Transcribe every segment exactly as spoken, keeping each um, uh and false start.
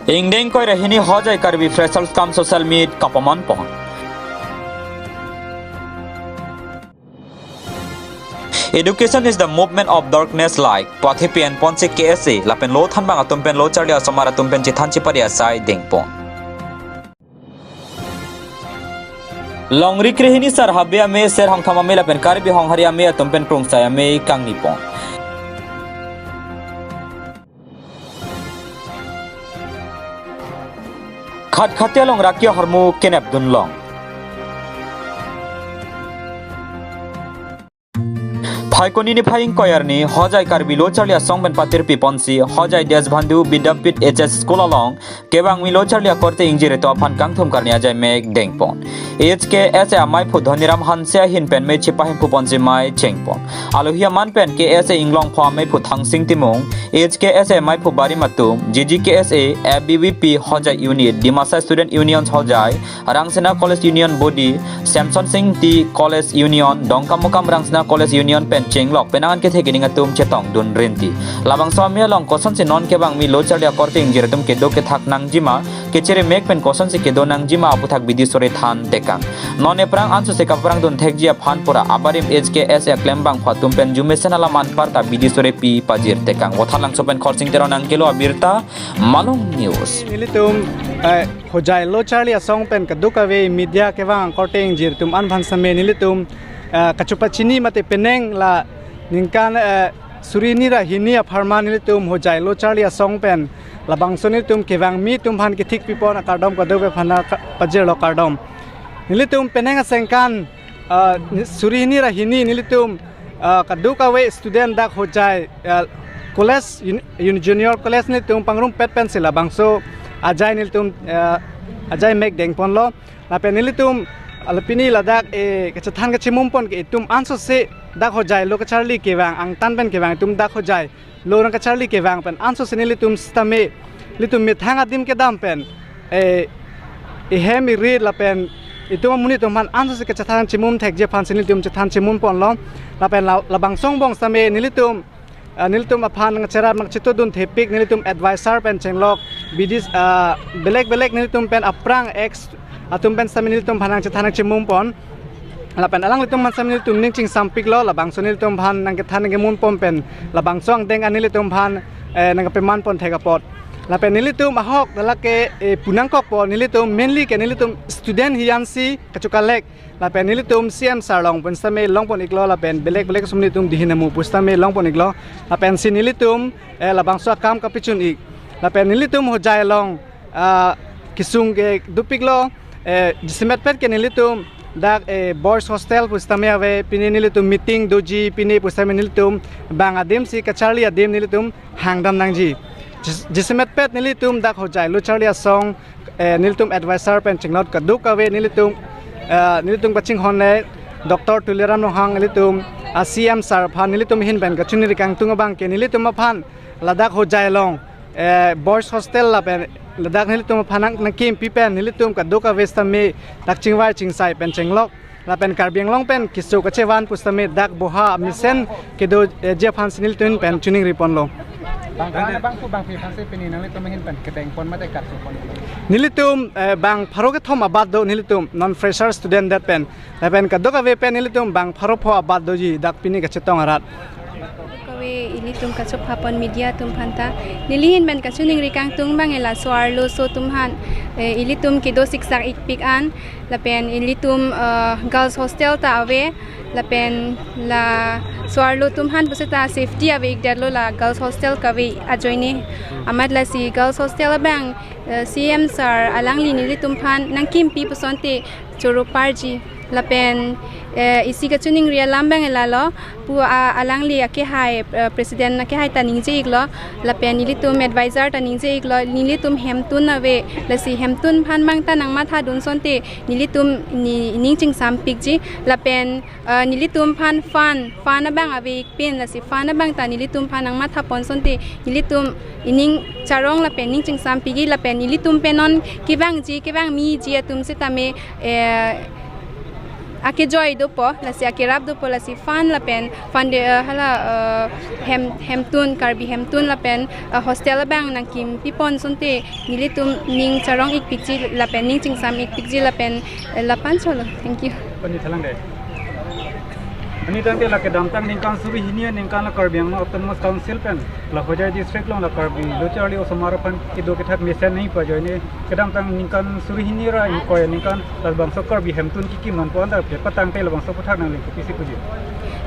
Ingdeng ingkoi ra hini Hojai Karbi Freshers cum Social Meet kapaman pon. Education is the movement of darkness light. Pathe pen ponsi K S A lapen lo thanbang atum pen lo charli asomar atum pen chethan chepari asai dengpon. Longri krehini sar habe ame ser hongthom ame lapen Karbi honghari ame atum pen krungsai ame kangnipon. Khatkhati along raki ahormu kenep dunlong. Phaikuni niphai ingkoi arni Hojai Karbi lo charli asong pen patirpi ponsi Hojai Deshbandhu Vidyapith H S School along kevangmi lo charli akorte ingjir atum aphan kangthum karni ajai mek dengpon. H K S A amaiphu Dhoniram Hanse ahin pen me chepahemphu ponsi mei chengpon. Alohi aman pen K S A inglongpho amaiphu Thangsing Timung, H K S A amaiphu barim atum, G G K S A, A B V P Hojai Unit, Dimasa Student Union Hojai, Rangsina College Union Body, Samson Sing Ingti College Union, Dongkamukam Rangsina College Union pen chenglok penang an kethe kening atum chetongdun rinti. Labangso ame along kosonsi non kevangmi lo charli akorte ingjir atum kedo kethak nangjima, kechere mek pen kosonsi kedo nangjima aputhak bidi sore than tekang. Non ephrang ansose kaprangdun thekji aphan pura abarim H K S A klembangpho atum pen jumesen alam anparta bidi sore pi pajir tekang. Vothatlangso pen Khorsing Teron nangkelo abirta, Malong News. Nelitum, eh, Hojai lo charli asong pen kadokave media kevang akorte ingjir atum an aphan same nelitum, eh, kachepachini mate penang la ningkan, eh, suri hini ra hini apharman nelitum Hojai lo charli asong pen labangso nelitum kevangmi atum aphan kethik pipon akardom kadokave aphan ka-, pajirlo kardom. Nelitum penang asengkan, ah, ni-, suri hini ra hini nelitum, ah, kadokave student dak Hojai, ah, college, un-, un-, junior college nelitum pangrumpet pensi labangso ajai nelitum, ah, ajai mek dengponlo. Lapen nelitum, ah, la pini ladak, eh, kachethan kachemumpon ke itum ansose dak Hojai lo kacharli kevang, angtan pen kevang itum dak Hojai lo nangkacharli kevang pen ansose nelitum sitame, nelitum methang adim kedam pen, eh, ihem irit lapen itum amonit atum aphan ansose kachethan chemum thekji aphansi nelitum chethan chemumponlo. Lapen la-, labangso angbong sitame nelitum, ah, nelitum aphan nangcherap nangchetudun thepik nelitum advisor pen chenglok bidi, ah, belek belek nelitum pen aphrang ex atum pen sitame nelitum aphan nangchethan nangchemumpon. Lapen alanglitum aphan sitame nelitum ning chingsampiklo, labangso nelitum aphan nangkethan nangkemunpon pen labangso angdeng an nelitum aphan, eh, nangkepemanpon thek apot. Lapen nelitum ahok dak lake, eh, punangkokpo nelitum mainly ke nelitum student hiyansi kachokalek. Lapen nelitum C M sir along pen sitame longpon iklo lapen belek belek atum nelitum dihin amu pu sitame longpon iklo. Lapensi nelitum, eh, labangso akam kapachun ik. Lapen nelitum Hojai along, ah, kesung ke dopiklo, eh, jasemetpet ke nelitum dak, eh, boys hostel pu sitame ave, pini nelitum meeting doji, pini pu sitame nelitum bang adimsi kacharli adim nelitum hangdam nangji. Jis-, jasemetpet nelitum dak Hojai lo charli asong, eh, nelitum advisor pen chenglok kadokave nelitum, eh, nelitum kachinghon le Doctor Tuliram Ronghang nelitum, ah, C M sir aphan nelitum ahin pen kachiningri kangtung abang ke nelitum aphan ladak Hojai along, eh, boys hostel lapen ladak nelitum aphan nang, nangkimpi pen nelitum kadokave sitame dak chingvai chingsai pen chenglok lapen Karbi Anglong pen keso kachevan pu sitame dak boha mesen kedo, eh, ji aphansi nelitum pen chiningriponlo. Bang, bang, bang, bang, bang, bang, pini nanglitum ahin pen kedengpon mate karchopon. Nelitum, eh, bang pharo kethom abat do nelitum non fresher student det pen. Lapen kadokave pen nelitum bang pharo pho abat doji dak pini kachetong arat. Kave ilitum kachophapon media atum aphanta. Neli ahin pen kachiningri kangtung abang ke laso-arloso atum aphan, eh, ilitum kedo siksak ikpik an. Lapen ilitum, eh, girls hostel ta ave. Lapen laso-arlo atum aphan pusita safety ave ikdetlo la girls hostel kave ajoine. Amat lasi girls hostel abang, eh, C M sir alangli nelitum aphan nangkimpi pusonte choro parji. Lapen, eh, isi kachiningri alam abang ke lalo, pu a-, alangli akehai, eh, president akehai ta ningje iklo, lapen nelitum advisor ta ningje iklo, nelitum hemtun ave, lasi hemtun aphan abang ta nangmathadun asonte, nelitum ni, ning chingsampikji, lapen, eh, nelitum aphan fan, fan abang ave ikpin, lasi fan abang ta nelitum aphan nangmathapon asonte, nelitum ining charong lapen ning chingsampikji lapen nelitum pen non kevangji, kevangmiji atum sitame, eh, Akejoi dopo, lasi akerap dopo, lasi fund lapen fund, eh, hala, eh, hem, hemtun, Karbi hemtun lapen, eh, hostel abang nangkimpi pon asonte nelitum ning charong ikpikji lapen ning chingsam ikpikji lapen, eh, lapu-an solo. Thank you. Pani thalang dei. Ani tangte la kedamtang ningkan suri hini aningkan la Karbi Anglong Autonomous Council pen la Hojai district along la Karbi lo charli osomar aphan kedo kethak mesen nangpajoine, kedamtang ningkan suri hini ra ingkoi aningkan labangso Karbi hemtun kekim nangpo-an ta kepatangte labangso aputhak nangli kopisi puji?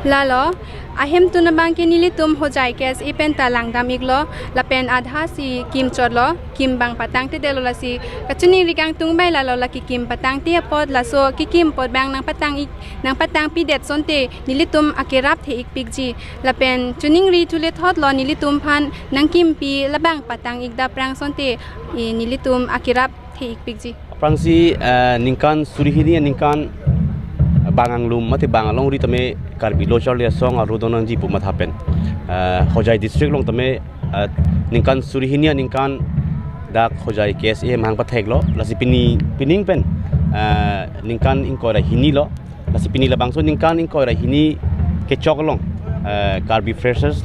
Lalo, ahemtun abang ke nelitum Hojai K S A pen ta langdam iklo, lapen adha si kimchotlo, kim abang patangtedetlo, lasi kachiningri kangtung bai lalo, la kekim patangte apot, laso kekim apot abang nangpatang ik, nangpatangpidet asonte nelitum akerap the ikpikji. Lapen chiningri thule thotlo, nelitum aphan nangkimpi labang patang ik daprang asonte, eh, nelitum akerap the ikpikji. Aphrangsi, eh, ningkan suri hini aningkan bang anglum mate bang alongri tame Karbi lo charli asong aro donangji pu matha pen, eh, Hojai district along tame, eh, ningkan suri hini aningkan dak Hojai K S A amahang patheklo, lasi pini, pining pen, eh, ningkan ingkoi ra hini lo. Lasi pini labangso ningkan ingkoi ra hini kechok along, eh, Karbi Freshers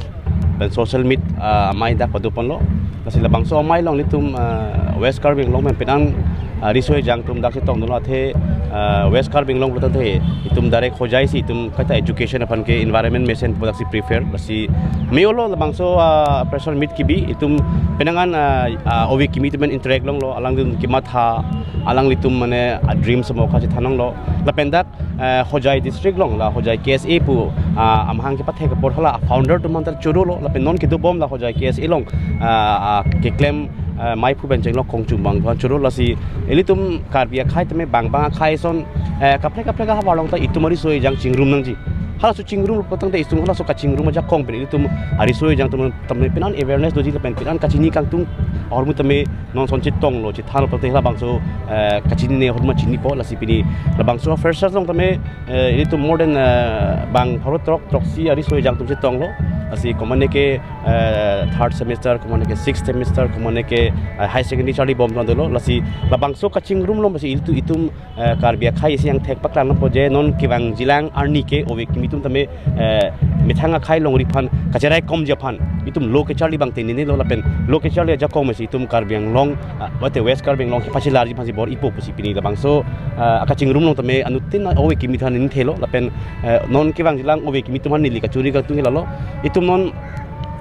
pen social meet, ah, amei dak padoponlo. Lasi labangso amei along nelitum, ah, West Karbi Anglong pen penang, ah, riso ejang atum dak chetongdunlo, athe, ah, West Karbi Anglong pulote itum direct Hojai si itum kaita education aphan ke environment mesen pu daksi prefer. Lasi me-olo labangso, ah, pressure meet kebi, itum penang an, ah, ah, ove kimi atum pen interact longlo, alanglitum kematha, alanglitum mane a-dream semokha chethanlonglo. Lapen dak, eh, Hojai district along la Hojai K S A pu, ah, amahang kepathek apor hala founder atum anta chorolo, lapen non kedobom la Hojai K S A along, ah, ah, keklem, eh, meiphu pen chenglok kongchum abang atum choro, lasi ilitum Karbi akhei tame bang bang akhei ason, eh, kaprek kaprek ahavar along ta itum ariso ejang chingrum nangji. Halaso chingrum patangte itum halaso kachingrum ajakong pen ilitum ariso ejang atum tame penang awareness doji lapen penang kachini kangtung ahormu tame non ason chetonglo, chethanlo, patangte labangso, eh, kachinine ahormu chinipo, lasi pini labangso Freshers along tame, eh, ilitum more than, eh, bang pharo throk, throksi ariso ejang atum chetonglo. Lasi komane ke, eh, third semester, komane ke sixth semester, komane ke, eh, high secondary charlibom atum dolo. Lasi labangso kachingrum along lasi ilitum, itum, eh, Karbi akhei isi angthek paklang po je non kevangjilang arni ke ove kimi atum tame, eh, methang akhei longri aphan kacheraikomji aphan itum lo kecharli abang tengnelo, lapen lo kecharli ajakong mesi itum Karbi Anglong, ah, mate West Karbi Anglong kepachelarji aphansi bor-ipo pusi pini labangso, ah, akachingrum along tame anuttin ove kimi aphan ningthelo, lapen, eh, non kevangjilang ove kimi atum aphan neli kachuri kangtung lalo, itum non,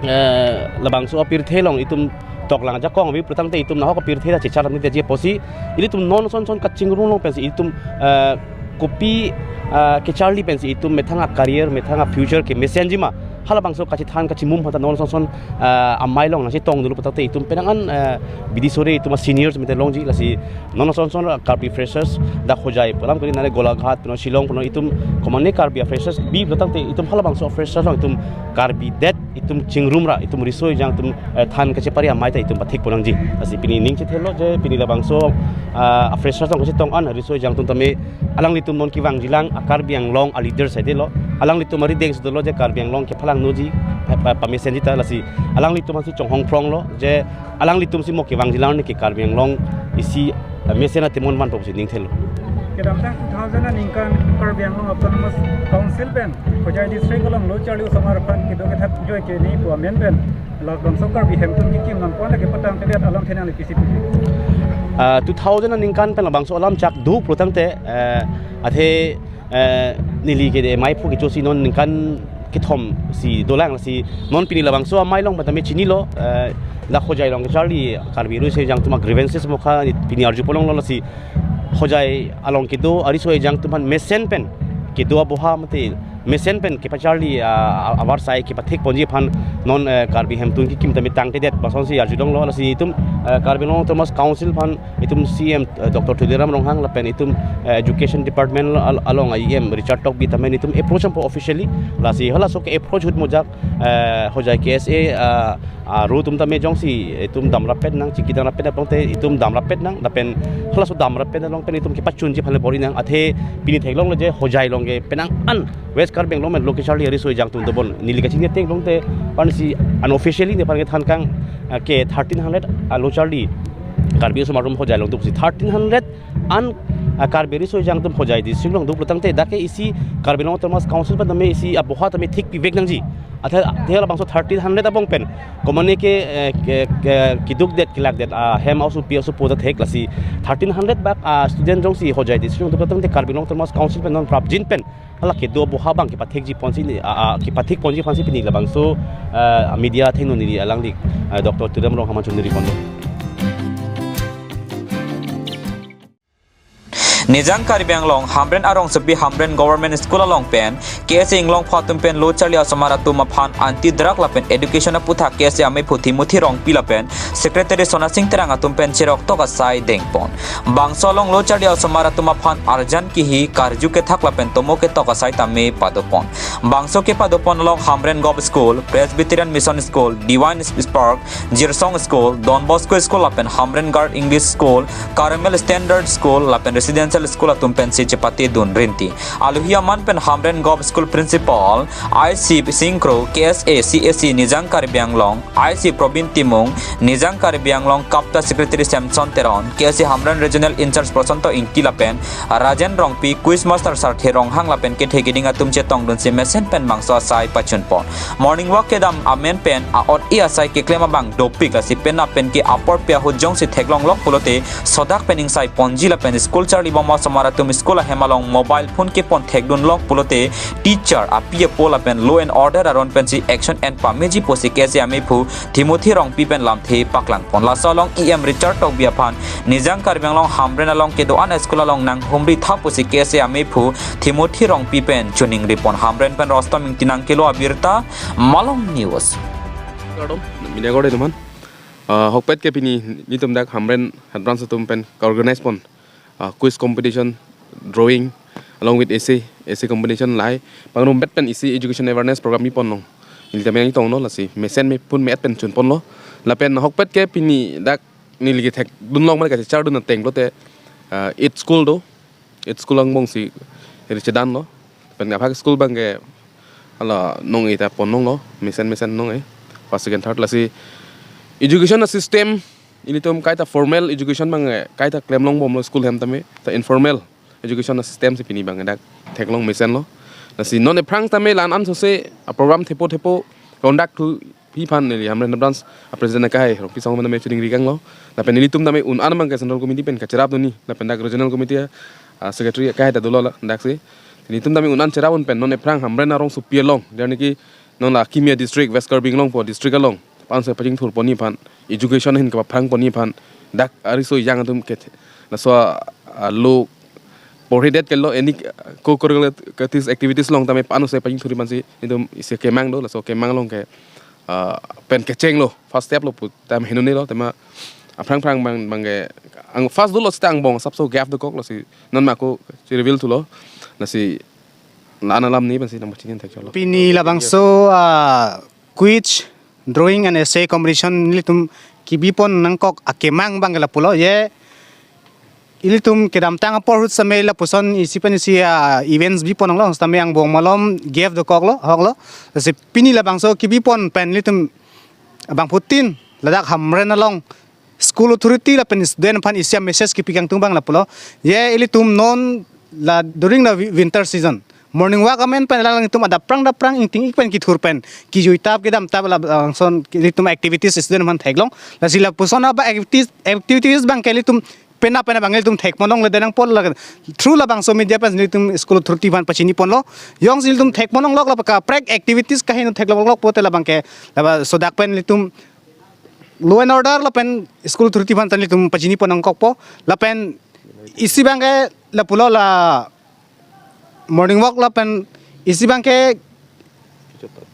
eh, labangso apirthe along itum toklang ajakong ave pulotangte itum nahok apirthe ta chechar nangji apotsi ilitum non ason ason kachingrum along pensi itum, eh, kopi, eh, kecharli pensi itum methang a-career, methang a-future kemesenji ma, halabangso kachethan kachimum aphanta non ason ason, eh, amei along nangchetongdunlo pulotangte itum penang an, eh, bidi sore itum a-seniors mete longji, lasi non ason ason Karbi Freshers dak Hojai pu alam kali nare Golaghat punon Shillong punon itum komane Karbi a-Freshers bi pulotangte itum halabangso a-Freshers along itum Karbi det itum chingrum ra itum riso ejang atum, eh, than kachepari amei ta itum pathekpon nangji. Lasi pini ning chethelo je pini labangso, ah, a-Freshers along kachetong an riso ejang atum tame alanglitum non kevangjilang a-Karbi Anglong a-leader saidelo. Alanglitum arideng si dolo je Karbi Anglong kephalangnoji, pa, pa, pamesenji ta, lasi alanglitum aphansi chonghong phronglo je alanglitum si mo kevangjilang arni ke Karbi Anglong isi, eh, mesen atimon vanpo pusi ningthelo. Kedamtang two thousand aningkan Karbi Anglong Autonomous Council pen Hojai district along lo charli osomar aphan kedo kethak joi keni pu amen pen labangso Karbi hemtun kekim nangpo-an lake patangtedet alam thenang le pisi puji? Ah, two thousand aningkan pen labangso alam chak do pulotangte, eh, athe, eh, neli ke de meiphu kechosi non ningkan kethom si dolang, lasi non pini labangso amei along patame chinilo, eh, dak Hojai along kecharli Karbi riso ejang atum a-grievances mokha pini arjupon longlo, lasi Hojai along kedo ariso ejang atum aphan mesen pen kedo aboha mate mesen pen kepacharli, ah, avarsai kepathekponji aphan non, eh, Karbi hemtun kekim tame tangtedet pu asonsi arjulonglo, lasi itum, eh, Karbi Anglong Autonomous Council aphan itum C E M, eh, Doctor Tuliram Ronghang lapen itum, eh, Education Department al-, along a E M Richard Tokbi tame itum approach nangpo officially, lasi halaso ke-approach ahut mo jak, eh, Hojai K S A, ah, ah, aro atum tame jongsi itum damrappet nang, chingki damrappet nang pulotangte itum damrappet nang, lapen halaso damrappet along pen itum kepachunji aphan le bor-i nang, athe pini theklonglo je Hojai along ke penang an West Karbi Anglong pen lo kecharli ariso ejang atum dobom, neli kachini ateng pulotangte pensi unofficially nephan kethan kang, ah, ke thirteen hundred, ah, lo charli Karbi osomar atum Hojai along do pusi thirteen hundred an A Karbi Riso Ejang atum Hojai district along duk pulotangte dak ke isi Karbi Anglong Autonomous Council pen tame isi aboha tame thik pivek nangji. Athe athe labangso thirteen hundred abong pen komane ke, eh, ke, ke kiduk det kelak det, ah, hem aosopi aosopo ta thek, lasi thirteen hundred bak, ah, student jongsi Hojai district along duk pulotangte Karbi Anglong Autonomous Council pen non prapjin pen hala kedo aboha abang kepathekji ponsi ni, ah, ah, kepathek ponji aphansi pini labangso, ah, media athengno neli alangli, ah, Doctor Tuliram Ronghang aphan choningri ponlo. Nijang Karbi Anglong Hamren arongsopi Hamren Government School along pen K S A inglongpho atum pen lo charli asomar atum aphan anti drug lapen education aputhak K S A amephu Timothy Rongpi lapen Secretary Sonasing Terang atum pen cherok tok asai dengpon. Bangso along lo charli asomar atum aphan arjan kihi, karju kethak lapen tomo ketok asai tame padopon. Bangso kepadopon along Hamren Govt School, Presbyterian Mission School, Divine Spark, Jirsong School, Don Bosco School lapen Hamren Girls English School, Carmel Standard School lapen Residential School atum pensi chepatedun rinti. Alohi aman pen Hamren Govt School Principal I C Singkro, K S A C S C Nijang Karbi Anglong, I C Probin Timung, Nijang Karbi Anglong KAPTA Secretary Samson Teron, K S A Hamren Regional In-charge Prosanto Ingti lapen Rajen Rongpi, Quiz Master Sarthe Ronghang lapen kethe keding atum chetongdunsi mesen pen bangso asai pachunpon. Morning walk kedam amen pen a-ot-e asai keklem abang dopik, lasi penap pen ke apor pi ahut jongsi theklonglok pulote sodak pen ingsai ponji lapen school charlibom asomar atum school ahem along mobile phone kepon thekdunlok pulote teacher, api apo lapen law and order aron pensi action en pameji pusi K S A amephu Timothy Rongpi pen lamthe paklangpon. Laso along E M Richard Tokbi aphan Nijang Karbi Anglong Hamren along kedo-an school along nanghumri tha pusi K S A amephu Timothy Rongpi pen choningripon. Hamren pen Rostom Ingti nangkelo abirta, Malong News. Kardom, media kardom teman. Ah, ahokpet ke pini nelitum dak Hamren Head Branch atum pen ka-organize pon, ah, quiz competition, drawing, along with essay, essay competition lahai pangrumpet pen isi education awareness program bi ponlong. Nelitum yang itonglo, lasi mesen me phone me-et pen chunponlo. Lapen ahokpet ke pini dak neli kethekdunlong mane kachechardun ateng pulote, ah, eight school do, eight school angbongsi neli chedanlo. Pen aphak school abang ke hala nong-e ta ponlonglo, mesen mesen nong-e, first, second, third, lasi education asystem ilitum kaita formal education abang ke kaita klemlongbomlo school ahem tame, ta informal education asystem si pini abang ke dak theklong mesenlo. Lasi non ephrang tame la-an ansose a-program thepo thepo conduct thu aphi aphan neli Hamren Branch a-president akai Rongpi Sangho tame choningrikanglo. Lapen nelitum tame un-an abang ke Central Committee pen kacherapdunji, lapen dak Regional Committee a, ah, Secretary akai ta dolo la daksi. Nelitum tame un-an cherap un pen non ephrang Hamren arongsopi along, jarni ke non la kimi a-district, West Karbi Anglong po district along, pan se pachingthur ponji aphan, education ahin kapaphrang ponji aphan, dak ariso ejang atum ke laso, ah, lo porhidet kelo, any, ah, co-curricular activities along tame pan se pachingthurji aphansi nelitum isi kemang do, laso kemang along ke, ah, pen kechenglo, first step lo pu tame henune lo, tema aphrang aphrang abang abang ke ang first dolo seta angbong asapso gap dokoklo, si non ma ako reveal thulo, lasi la-an alam ni pensi nangpachini thekchotlo. Pini labangso, ah, quiz, drawing and essay competition nelitum kebipon nangkok akemang abang ke lapulo, je ilitum kedamtang apor ahut sitame lapuson isi pen isi, ah, events bipon longlo, sitame angbong malom gap dokoklo, ahoklo. Lasi pini labangso kebipon pen ilitum abangphutin ladak Hamren along school authority lapen student aphan isi a-message kepi kangtung abang lapulo. Je ilitum non la during the wi-, winter season, morning walk amen pen alanglitum adap prang dap prang ingting ik pen kethur pen kejui tap kedam tap labangson ilitum activities student aphan theklong. Lasi lapuson aba activities, activities abang ke ilitum penap penap abang ilitum thekponlongle, denang pol la through labangso media pen ilitum school authority aphan pachini ponlo. Jongsi ilitum thekponlonglok la kaprek activities kaheno theklonglok pulote labang ke laba sodak pen ilitum law and order lapen school authority aphan ta nelitum pachini pon nangkokpo. Lapen isi abang ke lapulo, la morning walk lapen isi abang ke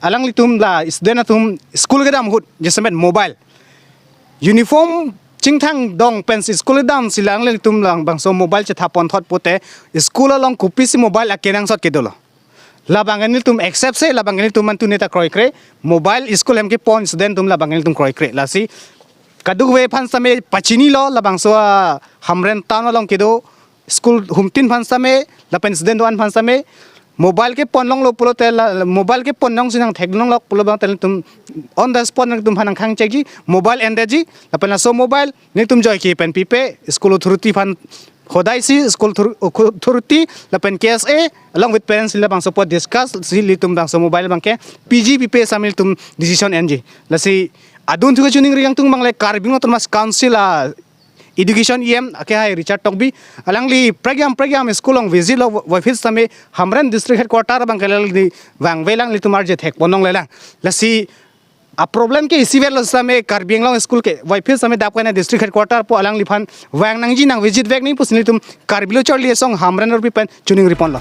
alanglitum la student atum school kedam ahut jasemet mobile, uniform chingthang dong pensi school kedamsi alanglitum labangso mobile chethaponthot pulote school along kopisi mobile akenangsot kedolo. Labang ke nelitum accept se, labang ke nelitum mantu neta kroikre, mobile school ahem kepon student atum labang ke nelitum kroikre. Lasi kadokave aphan sitame pachinilo, labangso, ah, Hamren town along kedo school humtin aphan sitame lapen student do-an aphan sitame mobile keponlonglo pulote la, mobile kepon jongsi nangtheklonglok pulo abang te nelitum on the spot nelitum aphan nangkhang chekji, mobile endetji, lapen laso mobile nelitum joike pen pipe, school authority aphan Khodai si school thur-, khu-, authority lapen K S A along with parents labangso apot discuss si ilitum bangso mobile abangke P G pipe sitame ilitum decision enji. Lasi adun thu kachiningri kangtung abang le Karbi Anglong Autonomous Council a Education E M akehai Richard Tokbi, alangli prekjam prekjam school along visit lo, waphi sitame Hamren District Headquarter abangke alangli vangve lang, ilitum arje thekpon longle lang. Lasi a problem ke isi vet lo sitame Karbi Anglong school ke waphi sitame dap kane District Headquarter pu alangliphan vang nangji, nang visit vek nangji pusi ilitum Karbi Lo Charli Asong Hamren Rongpi pen chiningri ponlo.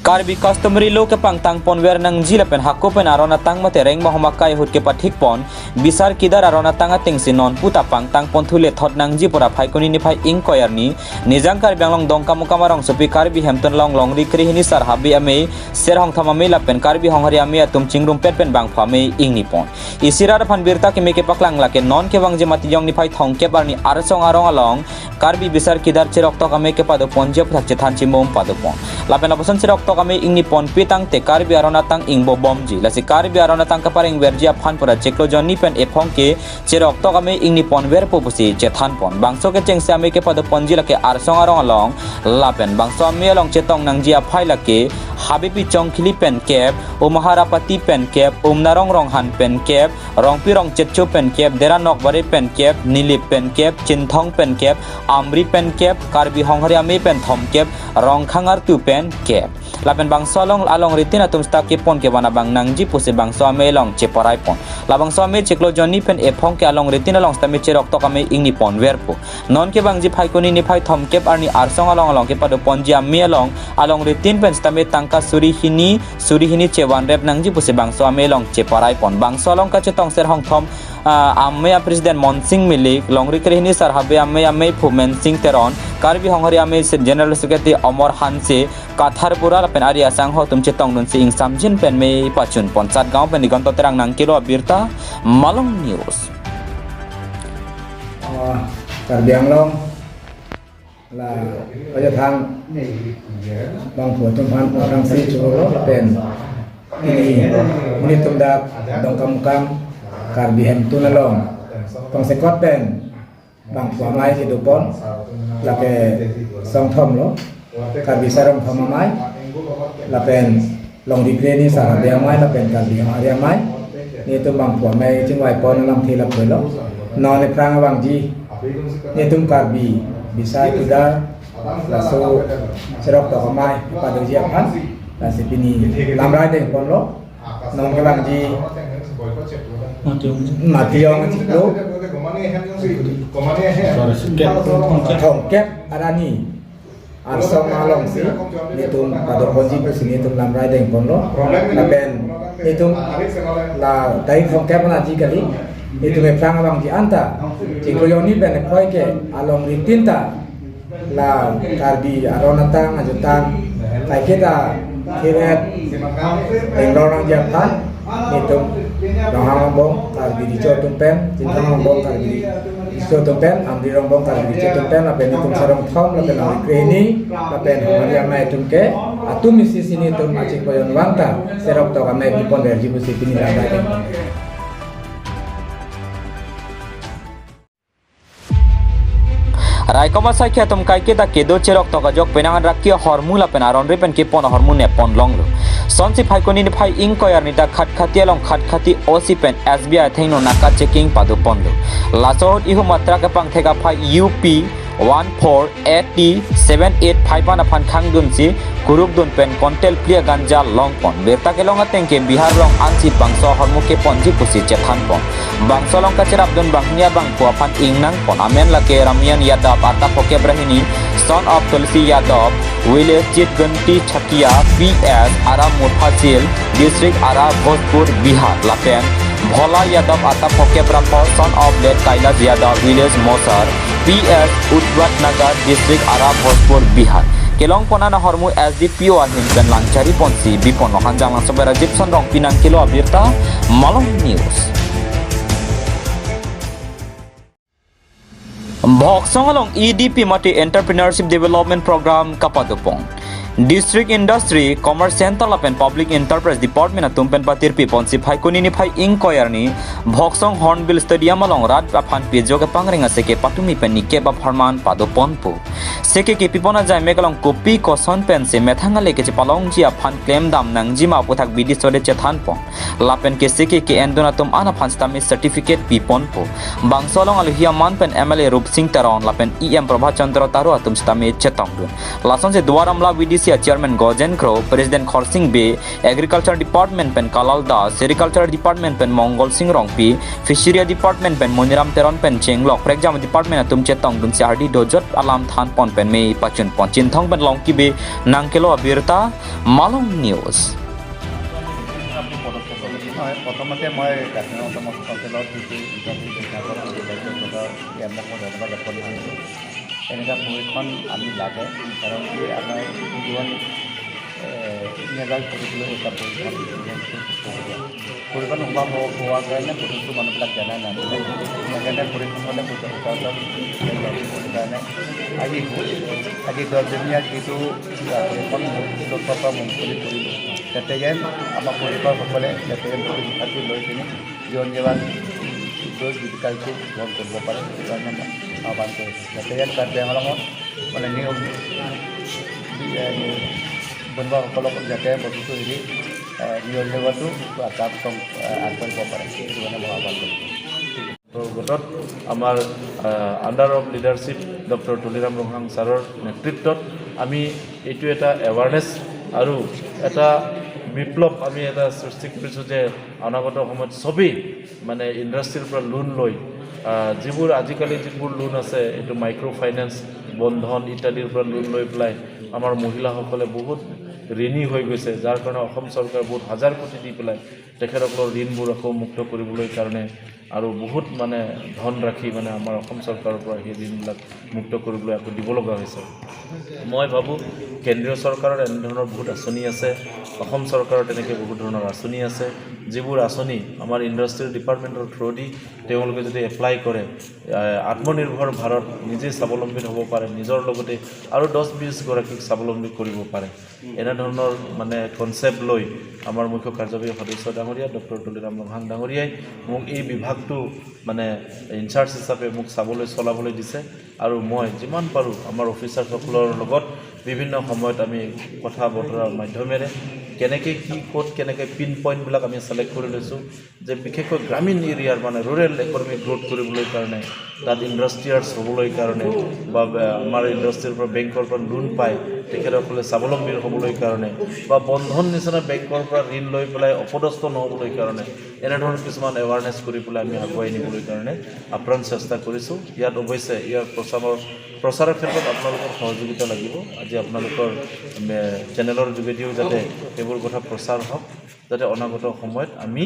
Karbi customary law kepangtang ponver nangji lapen hako pen aron atang mate rengma ahom akai ahut kepathik pon bisar kidar aron atang atengsi non puta pangtang ponthu lethot nangji pura Phaikuni niphai ingkoi arni Nijang Karbi Anglong Dongkamukam arongsopi Karbi Hemtun along Longri Krehini Sar Habe Amei, Ser Hongthom Amei lapen Karbi Honghari Amei atum chingrumpet pen bangphu amei ingni pon. Isi rat aphan birta keme kepaklang lake non kevangji Matijong niphai thomkep arni Arsong arong along Karbi bisar kidar cheroktok amei kepado ponji aphuthak chethan chimum pado pon. Lapen lapuson cheroktok amei ingni ponpe tangte Karbi aron atang ingbo bomji. Lasi Karbi aron atang kaparengverji aphan pura chiklo jonni pen ephong ke cheroktok amei ingni ponverpo pusi chethan pon. Bangso kechengsi amei kepado ponji lake Arsong arong along. Lapen bangso amei along chetong nangji aphai lake Habepi Chongkhili pen kep, Umahar Apati pen kep, Umnarong Ronghan pen kep, Rongpi Rongchetcho pen kep, Dera Nokbare pen kep, Nilip pen kep, Chinthong pen kep, Amri pen kep, Karbi Honghari Amei pen thomkep, Rongkhang Artu pen kep. Lapen bangso along alongri tin atum sita kepon kevan abang nangji pusi bangso amei along cheparai pon. Labangso amei chiklo jonni pen ephong ke alongri tin along sitame cheroktok amei ingni ponverpo. Non kevangji Phaikuni niphai thomkep arni Arsong along along kepado ponji amei along alongri tin pen sitame tangka suri hini, suri hini chevanrep nangji pusi bangso amei along cheparai pon. Bangso along kachetong Ser Hongthom, ah, Amei a President Monsing Milik, Longri Krehini Sar Habe Amei ameiphu Mensing Teron, Karbi Honghari Amei se General Secretary Omor Hanse, Kathar Bura lapen ari asangho atum chetongdunsi ingsamjin pen mei pachun pon. Satgaon pen Digonto Terang nangkelo abirta, Malong News. Ah, Karbi Anglong la aja thang bangphu atum aphan aphrangsi choro lapen pini, pini tum dak Dongkamukam Karbi Hemtun along tongsekot pen bangphu amei kedo pon, lake songthom lo, Karbi Ser Hongthom Amei lapen Longri Krehini Sar Habe Amei lapen Karbi Honghari Amei. Netum bangphu amei chingvai pon alamthe lapulo. Non ephrang abangji netum Karbi bisar kidar laso cheroktok amei padoji aphan, lasi pini lamrai deng ponlo. Non kevangji Matijong. Matijong chiklo thomkep arni Arsong alongsi netum pado ponji pusi netum lamrai deng ponlo. Lapen netum la tarik thomkep arni kali, netum ephrang abangji anta chiklo jonni pen ephoi ke alongri tin ta la Karbi aron atang ajutang kaiketa kiret engrong nangji aphan netum Ronghang Rongbong Karbi Recho atum pen, Chinthong Rongbong Karbi Recho atum pen, Amri Rongbong Karbi Recho atum pen, lapen netum Ser Hongthom lapen Longri Krehini lapen Honghari Amei atum ke atum isi si netum achik poyon vangta cheroktok amei piponverji pusi pini lamrai deng. Raikom asaikhi atum kaiketa kedo cheroktok ajok penang an raki ahormu lapen aronri pen kepon ahormu nepon longlo. Sonsi Phaikuni niphai ingkoi arni ta Khatkhati along Khatkhati O C pen S B I athengno naka checking pado ponlo. Laso ahut ihum a truck kepangthek aphai U P one four A T seven eight five one aphan khangdunsi kurukdun pen kontel phli a ganja longpon. Birta kelong ateng ke Bihar along ansi bangso ahormu keponji pusi chethan pon. Bangso along kacherapdun banghini abangphu aphan ingnang pon amen lake Ramian Yadav arta phokep ra hini, son of Tulsi Yadav, village Chitganti Chakia, P S ara Murphasil, district ara Bhojpur, Bihar, lapen Bhola Yadav arta phokep ra pho, son of late Kailash Yadav, village Mosar, P S Utwat Nagar, district ara Bhojpur, Bihar. Kelong pon an ahormu S D P O ahin pen langchari ponsi bipon. Hanjang Langso pen Rajib Sonrong pinang kilo abirta, Malong News. Bhoksong along E D P mate Entrepreneurship Development Program kapado pon. District Industry, Commerce Centre lapen Public Enterprise Department atum pen patirpi ponsi Phaikuni niphai ingkoi arni Bhoksong Hornbill Stadium along rat aphan pejok kepangreng aseke patumi pen nikep apharman pado ponpo. Seke kepipon ajai mek along kopi koson pensi methang ale kechepalongji aphan klemdam nangji ma aputhak bidi sode chethan pon. Lapen ke seke ke-endun atum an aphan sitame certificate pi ponpo. Bangso along alohi aman pen M L A Rupsing Teron lapen E M Prabhat Chandra Taro atum sitame chetongdun. Lasonsi Duar Amla V D C a Chairman Gojen Kro, President Khorsing Bey, Agriculture Department pen Kalal Das, Sericulture Department pen Mongol Sing Rongpi, Fishery Department pen Moniram Teron pen chenglok prekjam department atum chetongdunsi ardi dojot alam than pon pen mei pachun pon. Chinthong pen Longki Bey nangkelo abirta, Malong News. হয়, প্ৰথমতে মই জাতীয় অট'নমাছ কাউন্সিলৰ যিটো ইণ্টাৰভিউ বিভাগৰ কেন্দ্ৰীয় পদৰ ইয়াৰ মই ধন্যবাদ জ্ঞাপন কৰিছোঁ। এনেকুৱা প্ৰশিক্ষণ আমি লাগে, কাৰণ কি আমাৰ জীৱন, এ, ইংৰাজী পঢ়িবলৈ এটা প্ৰশিক্ষণ, প্ৰশিক্ষণ হোৱা, হোৱাৰ কাৰণে বহুতো মানুহবিলাক জনা নাছিলে। সেইকাৰণে প্ৰশিক্ষণ হ'লে উপাৰ্জন কাৰণে আজি, আজি দহজনীয়া যিটো প্ৰশিক্ষণ মোৰ তৰফৰ পৰা মুকলি কৰিলোঁ, যাতে যেন আমাৰ পৰিবাৰসকলে যাতে যেন শিক্ষাটো লৈ কিনে জীৱন নিৰ্বাহ, জীৱিকাটো গ্ৰহণ কৰিব পাৰে, সেইটো কাৰণে মই আহ্বান কৰিছোঁ। যাতে যেন কাৰ্বি আংলঙত মানে নিয়ম, এ, বনুৱাসকলক যাতে বস্তুটো হেৰি, এ, নিয়ম নিয়মতো কাম, কাম, এ, আগবাঢ়িব পাৰে, সেইটো কাৰণে মই আহ্বান কৰিছোঁ। গোটত আমাৰ, ah, under of leadership doctor Tuliram Ronghang ছাৰৰ নেতৃত্বত আমি এইটো এটা এৱাৰনেছ আৰু এটা বিপ্লৱ আমি এটা সৃষ্টি কৰিছোঁ যে অনাগত সময়ত সবেই মানে ইণ্ডাষ্ট্ৰীৰ পৰা লোন লৈ, আহ, যিবোৰ আজিকালি যিবোৰ লোন আছে, এইটো মাইক্ৰ' ফাইনেন্স, বন্ধন ইত্যাদিৰ পৰা লোন লৈ পেলাই আমাৰ মহিলাসকলে বহুত ঋণী হৈ গৈছে, যাৰ কাৰণে অসম চৰকাৰে বহুত হাজাৰ কোটি দি পেলাই তেখেতসকলৰ ঋণবোৰ আকৌ মুক্ত কৰিবলৈ কাৰণে আৰু বহুত মানে ধন ৰাখি মানে আমাৰ অসম চৰকাৰৰ পৰা সেই ঋণবিলাক মুক্ত কৰিবলৈ আকৌ দিব লগা হৈছে। মই ভাবোঁ কেন্দ্ৰীয় চৰকাৰৰ এনেধৰণৰ বহুত আঁচনি আছে, অসম চৰকাৰৰ তেনেকৈ বহুত ধৰণৰ আঁচনি আছে, যিবোৰ আঁচনি আমাৰ ইণ্ডাষ্ট্ৰিয়েল ডিপাৰ্টমেণ্টৰ থ্ৰুদি তেওঁলোকে যদি এপ্লাই কৰে, আহ, আত্মনিৰ্ভৰ ভাৰত, নিজে স্বাৱলম্বী হ'ব পাৰে, নিজৰ লগতে আৰু দহ বিশ গৰাকীক স্বাৱলম্বী কৰিব পাৰে। এনেধৰণৰ মানে কনচেপ্ট লৈ আমাৰ মুখ্য কাৰ্যবাহী সদস্য ডাঙৰীয়া ডক্টৰ তুলিৰাম ৰংহাং ডাঙৰীয়াই মোক এই বিভাগটো মানে ইনচাৰ্জ হিচাপে মোক চাবলৈ চলাবলৈ দিছে আৰু মই যিমান পাৰোঁ আমাৰ অফিচাৰসকলৰ লগত বিভিন্ন সময়ত আমি কথা বতৰাৰ মাধ্যমেৰে কেনেকৈ কি ক'ত কেনেকৈ পিন পইণ্টবিলাক আমি ছিলেক্ট কৰি লৈছোঁ যে বিশেষকৈ গ্ৰামীণ এৰিয়াৰ মানে ৰুৰেল ইকনমি গ্ৰ'থ কৰিবলৈ কাৰণে, তাত ইণ্ডাষ্ট্ৰিয়াৰ্ছ হ'বলৈ কাৰণে বা বে-, আমাৰ ইণ্ডাষ্ট্ৰীৰ পৰা বেংকৰ পৰা লোন পায়, তেখেতসকলে স্বাৱলম্বী হ'বলৈ কাৰণে বা বন্ধন নিচিনা বেংকৰ পৰা ঋণ লৈ পেলাই অপদস্থ নহ'বলৈ কাৰণে এনেধৰণৰ কিছুমান এৱাৰনেছ কৰি পেলাই আমি আগুৱাই নিবলৈ কাৰণে আপ্ৰাণ চেষ্টা কৰিছোঁ। ইয়াত অৱশ্যে ইয়াৰ প্ৰচাৰৰ, প্ৰচাৰৰ ক্ষেত্ৰত আপোনালোকৰ সহযোগিতা লাগিব। আজি আপোনালোকৰ, এ, চেনেলৰ যোগেদিও যাতে এইবোৰ কথা প্ৰচাৰ হওক, যাতে অনাগত সময়ত আমি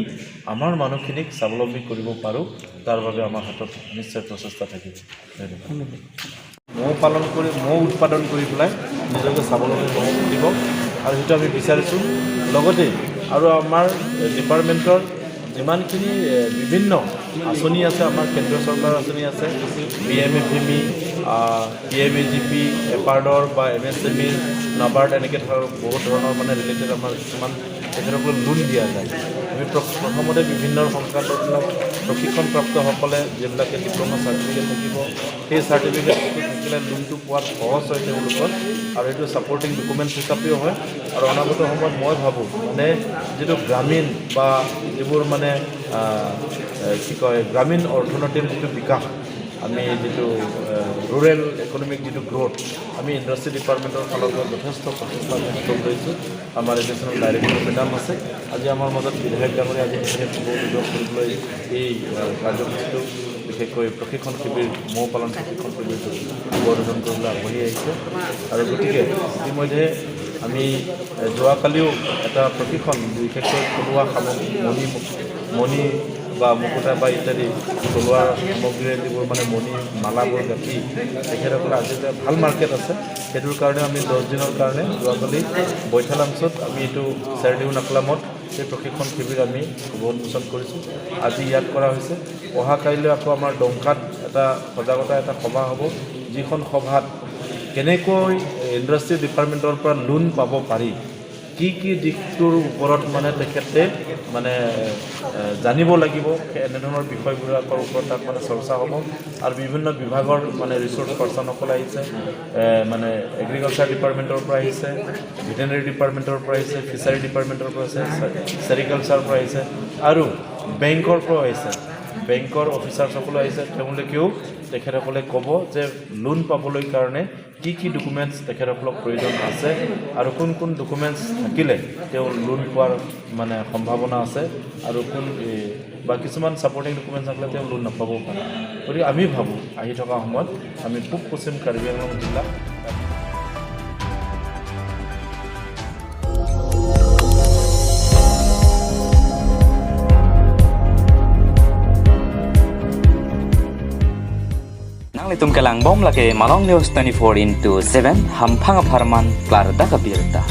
আমাৰ মানুহখিনিক স্বাৱলম্বী কৰিব পাৰোঁ, তাৰ বাবে আমাৰ হাতত নিশ্চয় প্ৰচেষ্টা থাকিব। ধন্যবাদ। মৌ পালন কৰি, মৌ উৎপাদন কৰি পেলাই নিজকে স্বাৱলম্বী হ'ব পাৰিব আৰু সেইটো আমি বিচাৰিছোঁ। লগতে আৰু আমাৰ ডিপাৰ্টমেণ্টৰ যিমানখিনি, এ, বিভিন্ন আঁচনি আছে, আমাৰ কেন্দ্ৰীয় চৰকাৰৰ আঁচনি আছে, পি এম এ ভি মি, আ, P M A G P, এপাৰ্ডৰ বা M S M E, NABARD, এনেকৈ ধৰক বহুত ধৰণৰ মানে ৰিলেটেড আমাৰ কিছুমান তেখেতসকলক লোন দিয়া যায়। আমি প্ৰ-, প্ৰথমতে বিভিন্ন সংক্ৰান্তবিলাক প্ৰশিক্ষণপ্ৰাপ্তসকলে যিবিলাকে ডিপ্ল'মা চাৰ্টিফিকেট থাকিব, সেই চাৰ্টিফিকেট থাকিলে লোনটো পোৱাত সহজ হয় তেওঁলোকৰ আৰু এইটো ছাপৰ্টিং ডকুমেণ্টছ হিচাপেও হয়। আৰু অনাগত সময়ত মই ভাবোঁ মানে যিটো গ্ৰামীণ বা যিবোৰ মানে, আহ, এ, কি কয়, গ্ৰামীণ অৰ্থনীতিৰ যিটো বিকাশ, আমি যিটো, এ, ৰুৰেল ইকনমিক যিটো গ্ৰ'থ, আমি ইণ্ডাষ্ট্ৰী ডিপাৰ্টমেণ্টৰ ফালৰ পৰা যথেষ্ট প্ৰচেষ্টা আমি হাতত লৈছোঁ। আমাৰ এডিশ্যনেল ডাইৰেক্টৰ মেডাম আছে, আজি আমাৰ মাজত বিধায়ক ডাঙৰীয়া আজি তেখেতে খবৰ বিনিময় কৰিবলৈ এই, এ, কাৰ্যসূচীটো, বিশেষকৈ প্ৰশিক্ষণ শিবিৰ, মৌ পালন প্ৰশিক্ষণ শিবিৰটো শুভ উদ্বোধন কৰিবলৈ আগবাঢ়ি আহিছে। আৰু গতিকে ইতিমধ্যে আমি, এ, যোৱাকালিও এটা প্ৰশিক্ষণ, বিশেষকৈ থলুৱা সামগ্ৰী, মণি, মণি বা মুকুতা বা ইত্যাদি থলুৱা সামগ্ৰীৰে যিবোৰ মানে মণি মালাবোৰ গাঁঠি তেখেতসকলে আজি এটা ভাল মাৰ্কেট আছে, সেইটোৰ কাৰণে আমি দহ দিনৰ কাৰণে যোৱাকালি বৈঠালাংচত আমি এইটো চেৰডিউ নাকলামত সেই প্ৰশিক্ষণ শিবিৰ আমি শুভ উন্মোচন কৰিছোঁ। আজি ইয়াত কৰা হৈছে। অহা কাইলৈ আকৌ আমাৰ ডংকাত এটা সজাগতা এটা সভা হ'ব, যিখন সভাত কেনেকৈ ইণ্ডাষ্ট্ৰী ডিপাৰ্টমেণ্টৰ পৰা লোন পাব পাৰি, কি কি দিশটোৰ ওপৰত মানে তেখেতে মানে এ, জানিব লাগিব, এনেধৰণৰ বিষয়বিলাকৰ ওপৰত তাত মানে চৰ্চা হ'ব। আৰু বিভিন্ন বিভাগৰ মানে ৰিচ'ৰ্চ পাৰ্চনসকল আহিছে, এ, মানে এগ্ৰিকালচাৰ ডিপাৰ্টমেণ্টৰ পৰা আহিছে, ভেটেৰিনেৰী ডিপাৰ্টমেণ্টৰ পৰা আহিছে, ফিচাৰী ডিপাৰ্টমেণ্টৰ পৰা আহিছে, চেৰিকালচাৰৰ পৰা আহিছে আৰু বেংকৰ পৰাও আহিছে, বেংকৰ অফিচাৰসকলো আহিছে। তেওঁলোকেও, তেখেতসকলে ক'ব যে লোন পাবলৈ কাৰণে কি কি ডকুমেণ্টছ তেখেতসকলক প্ৰয়োজন আছে আৰু কোন কোন ডকুমেণ্টছ থাকিলে তেওঁ লোন পোৱাৰ মানে সম্ভাৱনা আছে আৰু কোন, এ, বা কিছুমান ছাপৰ্টিং ডকুমেণ্টছ থাকিলে তেওঁ লোন নাপাবও পাৰে। গতিকে আমি ভাবোঁ, আহি থকা সময়ত আমি পূব পশ্চিম কাৰ্বি আংলং জিলা Nanglitum kelang bom lake Malong News twenty-four into seven, hamphang apharman klardak abirta.